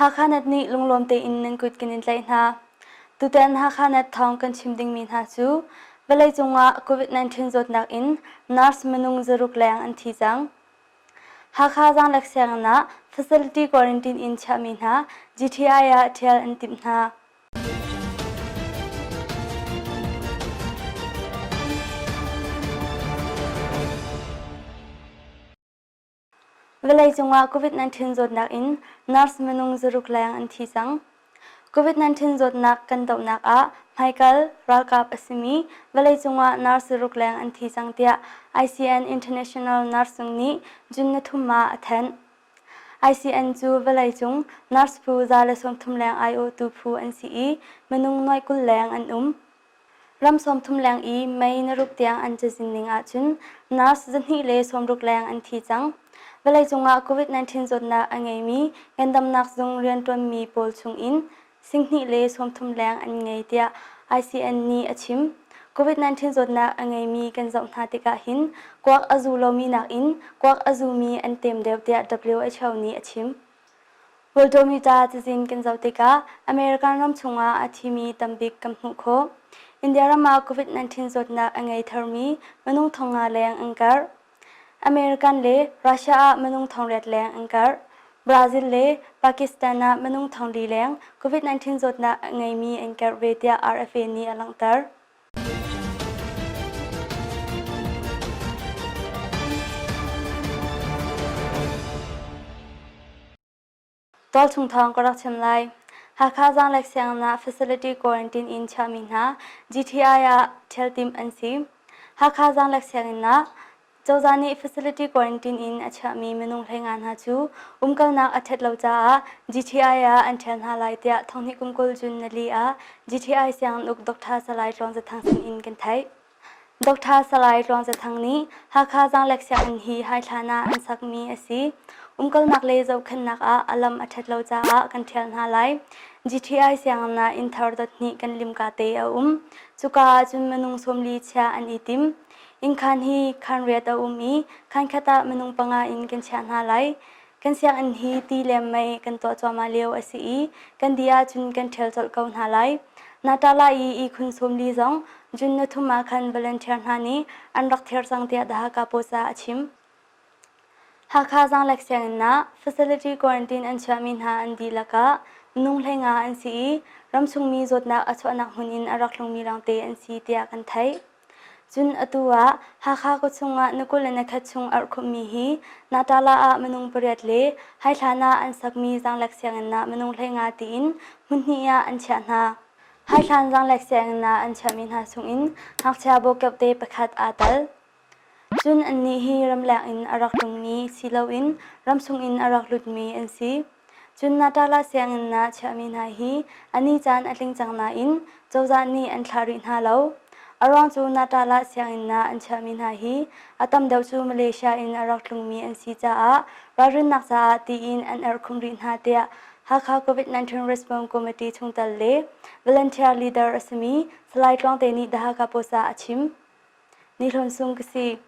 Hakha Net nih lunglawm tein nan kut kan in tlaih hna. Tutan Hakha Net thawng kan chim dingmi hna cu vawleicung ah COVID-19 zawtnak in nurse minung zaruk leng an thi cang. Hakha Zaanglek sianginn ah facility quarantine in chiahmi hna GTI ah ṭhial an timh hna. Vawleicung ah COVID-19 zawtnak in nurse minung zaruk leng an thi cang. COVID-19 zawtnak kan dohnak ah hmaikal ralkap a simi vawleicung ah nurse zaruk leng an thi cang tiah ICN International Nurse Zung nih June ni thum ah a thanh. ICN cu vawleicung nurse phu 130 leng aiawhtu phu an si i minung nuai 20 leng an um. Ram 30 leng i mei na ruk tiang an cazin ning ahcun nurse 260 leng an thi cang. Vawleicung ah COVID-19 zawtnak a ngeimi ngandamnak zung rianṭuanmi pawl chungin 230 leng an ngei tiah ICN nih a chim. COVID-19 zawtnak a ngeimi kan zoh hna tikah hin kuak a zu lomi nakin kuak a zumi an tem deuh tiah WHO nih a chim. Worldometer cazin kan zoh tikah American ram chungah a thimi tambik kan hmuh khawh. India ram ah COVID-19 zawtnak a ngei tharmi minung 5,000 leng an karh. American le Russia ah minung 800 leng an karh. Brazil le Pakistan ah minung 4,000 leng COVID-19 zawtnak a ngeimi an karh ve tiah RFA nih a langhter. Tualchung thawng ka rak chim lai. Hakha Zaanglek sianginn ah facility quarantine in chiahmi hna GTI ah ṭhial timh an si. Hakha Zaanglek sianginn ah Cozah nih facility quarantine in a chiahmi minung 15 hna cu umkalnak a ṭhat lo caah GTI ah an ṭhial hna lai tiah thonghnih kum 20 June nili ah GTI sianginn uk Dr. Salai Tluang Za Thang sin in kan theih. Dr. Salai Tluang Za Thang nih Hakha Zaanglek sianginn hi haithlan ah an sakmi a si. Umkalnak le zohkhenhnak ah a lam a ṭhat lo caah kan ṭhial hna lai. GTI sianginn ah inn thar dot hnih kan limka te a um. Cuka ah cun minung 40 chiah an i tim. Innkhaan hi khaan riat a um i khaan khat ah minung panga in kan chiah hna lai. Kan sianginn hi ti le mei kan tuah cuahmah lio a si i kan dih ahcun kan ṭhial colh ko hna lai. Natala i ihkhun 40 zong June ni thum ah khan volunteer hna nih an rak thir cang tiah The Hakha Post ah a chim. Hakha Zaanglek sianginn ah facility quarantine an chuahmi hna an dihlak ah minung 15 an si i ramchungmi zawtnak a chuahnak hmun in a rak tlungmi lawngte an si tiah kan theih. Cun atu ah Hakha khuachung ah na 21 chung arhkhumhmi hi Natala ah minung pariat le Haithlan ah an sakmi Zaanglek sianginn ah minung 15 tiin hmunhnih ah an chiah hna. Haithlan Zaanglek sianginn ah an chiahmi hna chungin ngakchia bawkeuhte pakhat aa tel. Cun annih hi ramleng in a rak tlungmi si loin ramchung in a rak lutmi an si. Cun Natala sianginn ah chiahmi hna hi a ni caan a tling cang nain cozah nih an thlah rih hna lo. A ruang cu Natala sianginn ah an chiahmi hna hi a tam deuh cu Malaysia in a rak tlungmi an si caah ralrinnak caah tiin an erhkhumh rih hna tiah Hakha COVID-19 Response Committee chungtel le volunteer leader a simi Salai Tluangte nih The Hakha Post ah a chim. Ni Hlawn Sung ka si.